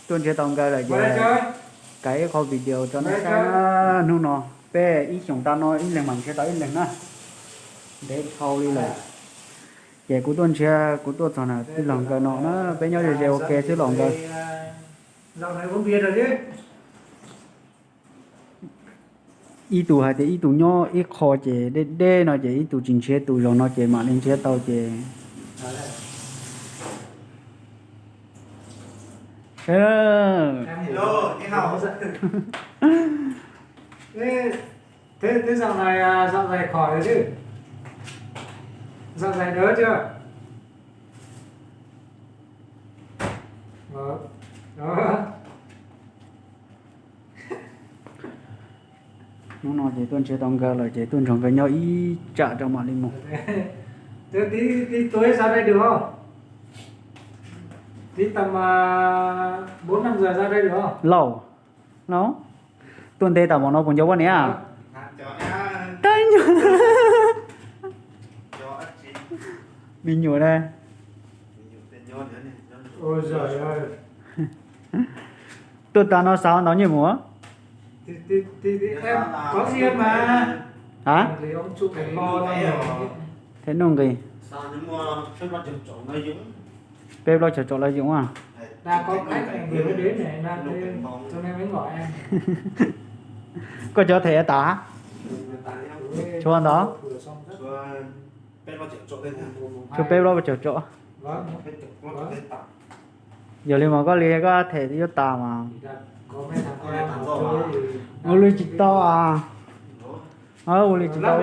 Tuaj nrhiav tau nkawd lawm ces kav ib qho video rau nej saib na. Hnub no peb ib xyoos tag no ib leeg mam nrhiav tau ib leeg na. Ntev dhau li lawm. Ces kuv tuaj nrhiav, kuv tuaj txog na tij laug nkawd no na, peb nyob ze ze ua ke xwb los nkawd. Ib tug hais tias ib tug nyob ib qho ces deb deb no ces ib tug tsis nrhiav, tus zaum no ces mam li nrhiav tau ces Thế, thế dạo này à, dạo này khỏi rồi chứ? Dạo này đỡ chưa? Ờ. Đó. Hnub no ces tuaj nrhiav tau nkawd lawm ces tuaj nrog nkawd nyob ib tsam rau mam li mus. Tí, tí, tí tối ra đây được không? Tí tầm à, bốn năm giờ ra đây được không? Lauj, no, tuaj ntev tam mom no puas nco poj niam? Tag nyuag me nyuam ne. Ôi giời ơi. Tuaj tas no xav ntau nyiaj mus? Thì, thì, thì, thì em có riêng mà. Hả? Thì ông chụp ảnh bo cho mình. Thế nung gì? Peb plaub caug tsom lawv yoom a. Đang có khách này vừa mới đến này, đang thuê, cho nên mới gọi em. Koj cov them tas? Tshuav ntawd. Tshuav peb plaub caug tsom. Vâng, vâng. Yog li mas koj li koj them yuav tas mas. Ua li tsis tau a. Ua li tsis tau.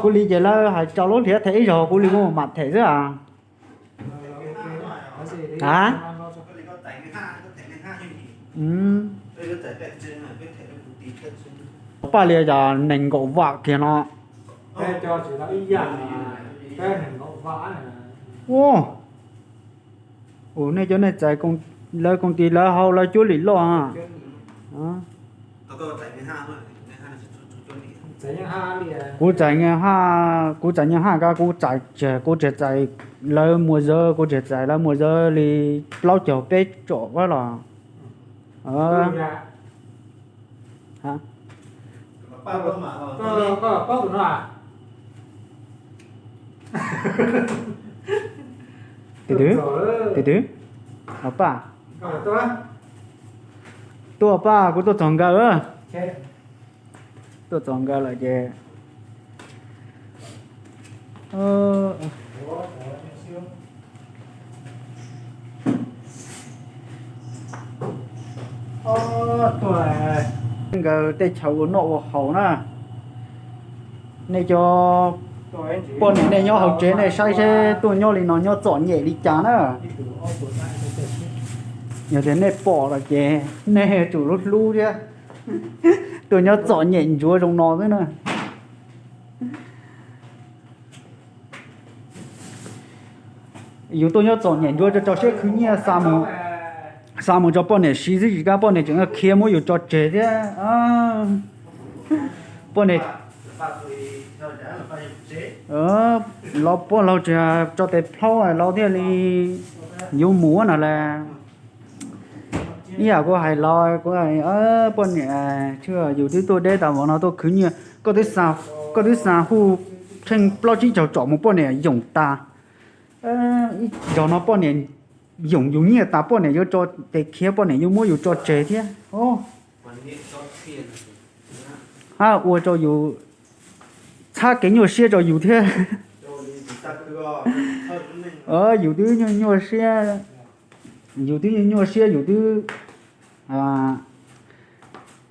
Kuv li ces lawv hais tso lub hliav them ib zaug kuv li kuj mam them xwb a. A, paj li yog nees nkaum vam kiag no. Ua, ua nej cov nej txais lawv koom tis lawv hau lawv cuab lim loj. Kuv txais nyiaj haj, kuv txais nyiaj haj, kuv txais nyiaj haj, kuv txais, kuv tseem txais lawv muaj zawb, kuv tseem txais lawv muaj zawb li plaub caug peb tsom los. Tus twg? Tus twg? Os paj. Tuaj paj, kuv tuaj txog nkawd. Tuaj txog nkawd lawm ces tuaj nkawd tej chaw ua noj ua haus na. Nej cov poj niam nej nyob hauv tsev nej saib seb tuaj nyob li no nyob txom nyem li cas na. Yog tias nej pom lawm ces nej yuav tsum hlub hlub thiab. Tuaj nyob txom nyem ntsuav zoo no xwb na. Yus tuaj nyob txom nyem ntsuav tso tso siab khwv nyiaj xa mus, xa mus tso poj niam siv xwb tsis kam poj niam tseem khiav muab yus tso tseg thiab. Poj niam, los poj laug tseem tso tes plaub los thiaj li yuav mus no las. Ib yam kuv hais los kuv, poj niam, yus twb tuaj deb tas vauv no tuaj khwv nyiaj, koj twb xa hu tsheej plaub tsib caug tsom mus poj niam yoom tas. Ib zaug no poj niam yoom yus nyiaj tas poj niam yuav tso tes khiav poj niam yuav muab yus tso tseg thiab. Ha, ua rau yus txhab kev nyuaj siab rau yus thiab. Yus twb nyuaj nyuaj siab, yus twb nyuaj nyuaj siab yus twb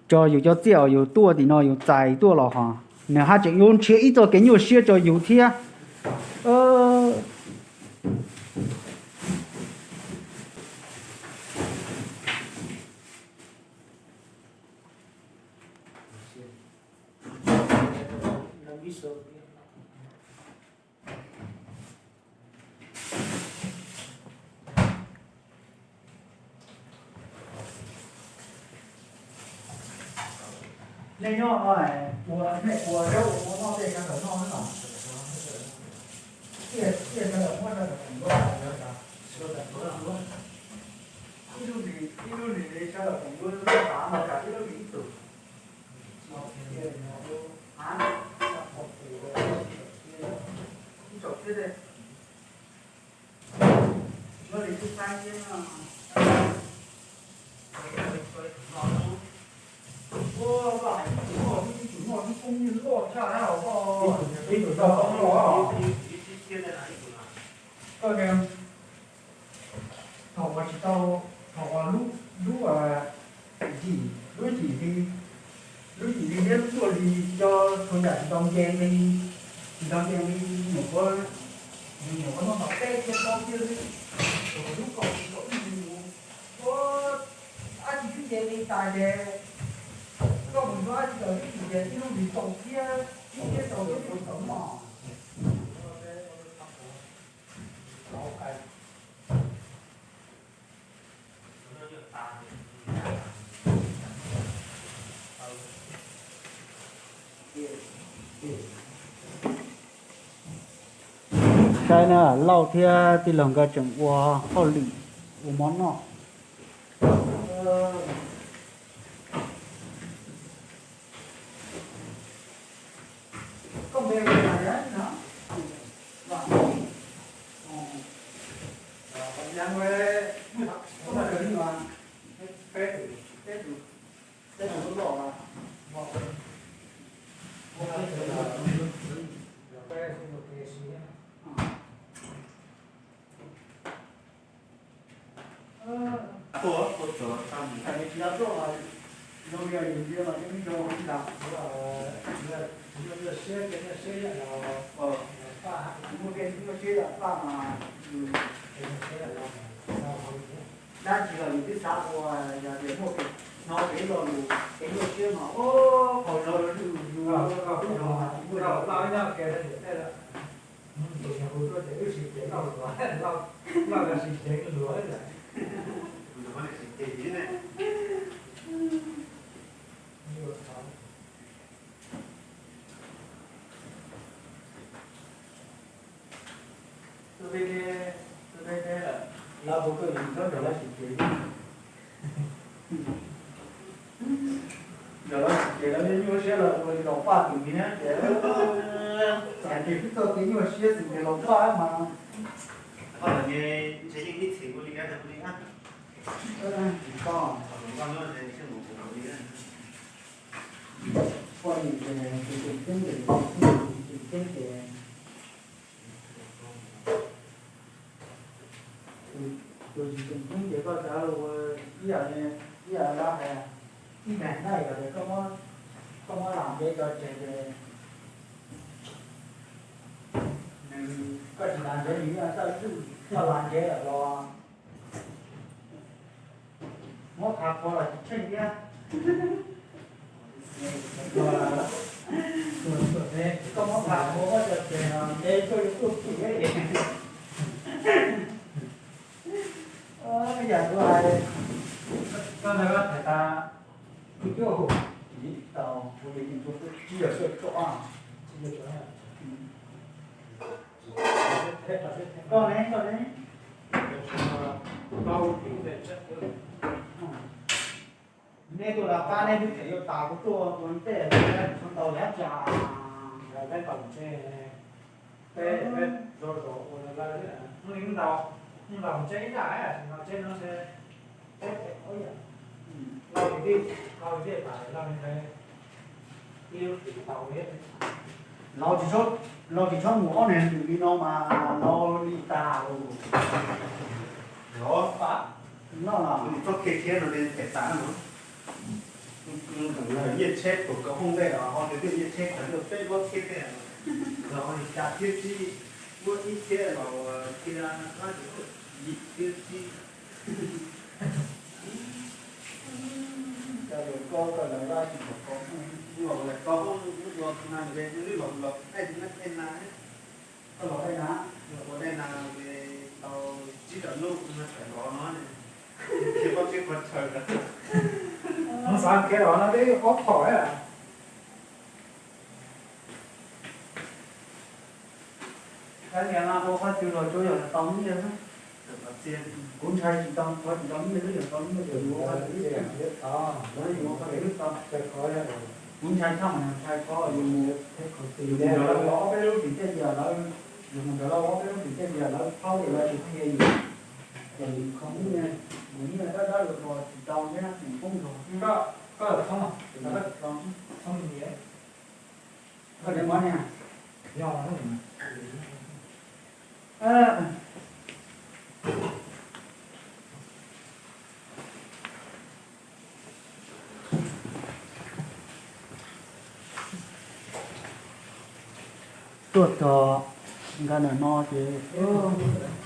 tso yus cov txiaj uas yus tuaj tim no yus txais tuaj los ho nws haj tseem yuav nrhiav ib txoj kev nyuaj siab rau yus thiab. Nej nyob no ua, nej ua zaub ua mov noj tej sawv daws noj xwb los? Tiaj sawv daws muab rau sawv daws noj. Koj thaum uas tsis tau, thaum uas lub, lub, yim, lub yim hli, lub yim hli thiab lub cuaj hli, cov txhua yam tsis tau nce li, tsis tau nce li nyuam qhuav, nyuam qhuav noj tau peb thiab plaub thiab xwb. Lub kaum tsis tau ib hlis mus, ua, dab tsi twb nce li tas ces koj mus nrog dab tsi los twb tsis nce ib lub hlis tau thiab, ib thiab tau thiab tsis tau noj. Saib na, Lauj thiab tij laug nkawd tseem ua hauj lwm, ua mov noj. Dab tsi los yus twb xav ua, yog tias muaj kev hnov kev lo lus kev nyuaj siab mas, o, qhov no yus, yus, yus, yus, yus, Tus peb, tus peb lawm, lawv puas kawg yus txhob nrog lawv sim kev. Nrog lawv sim kev lawv nyuaj siab los ua li los paj tus niag ces, ces twb txoj kev nyuaj siab xwb ces los paj mas. Koj los ne, ntshe yeej ib txhis ua li ab ua li ab. Tsis tau. Koj nim ces tus tseem ceeb ces tus tseem ceeb ces tus tseem ceeb ces, tus tseem ceeb ces koj xav ua ib yam, ib yam dab hais, ib daim na yog tias koj muab, koj muab lam ntev cov tsev ces nws, koj tsis lam ntev nws yeej tawj twj, koj lam ntev lawm los muab qhav qhuav los tsis tsheej thiab. Koj muab qhav qhuav muab cov tsev no ntev tuaj yuav tuaj pwm thiab. Yam kuv hais, koj ntawd koj tham tas kuv cuab hum, tsis tau, kuv li tsis yog cuaj tsom, tsis yog tsom. Koj ne, koj ne. Neb tuaj lawv qab neb twb tseem yuav tas kuv tuaj ua ntej, kuv ntau li hab cas. Peb, peb zov zov ua lawv, hnub li ntau, hnub ntau ntseb ib yam, hnub ntseb no ntshe peb pem ob yam. Lau li tij, lau li tij tas lau li ntawd, ib lub hlis tau li. Lau tsis txhob, lau tsis txhob mus ob niag lwm li no mas lau li tas lawm. Noj los txhob khiav khiav no li pem tas no. Nyiaj tsheb puas kav hooj ntej os, ho tias nyiaj tsheb kav peb lub tsheb tej, los xya thiab tsib, muab ib txhiab los thiab yim thiab tsib. Coj los koj, koj los laj tsis pom koj, koj los na, los dej na, koj los dej na, los ua dej na, tau tsib rau lub no tawm los no, khiav pob zeb pob tshaw. Xav khiav los no twb ob phom. Kab niag no ua qhov twg los tsuav yog tau nyiaj xwb. Kuv ntshai tsis tau, qhov tsis tau nyiaj xwb, yog tau nyiaj ces yus ua qhov twg twb tau, yus ua qhov twg twb tau. Kuv ntshai tshaj mas yog ntshai qhov yus mus, yus mus nrog lawv ua ob peb lub tseem tej tias lawv, yus mus nrog lawv ua ob peb lub tseem tej tias lawv paub tias lawv tsis qhia yus. Khoom ub, mus nyiaj dab dab los los tsis tau thiab, mus poob zog thiab. Koj, koj los thoob, koj thoob, thoob li ntawd. Koj noj mov ne? Yog. Tuaj txog nqa ntawm no ces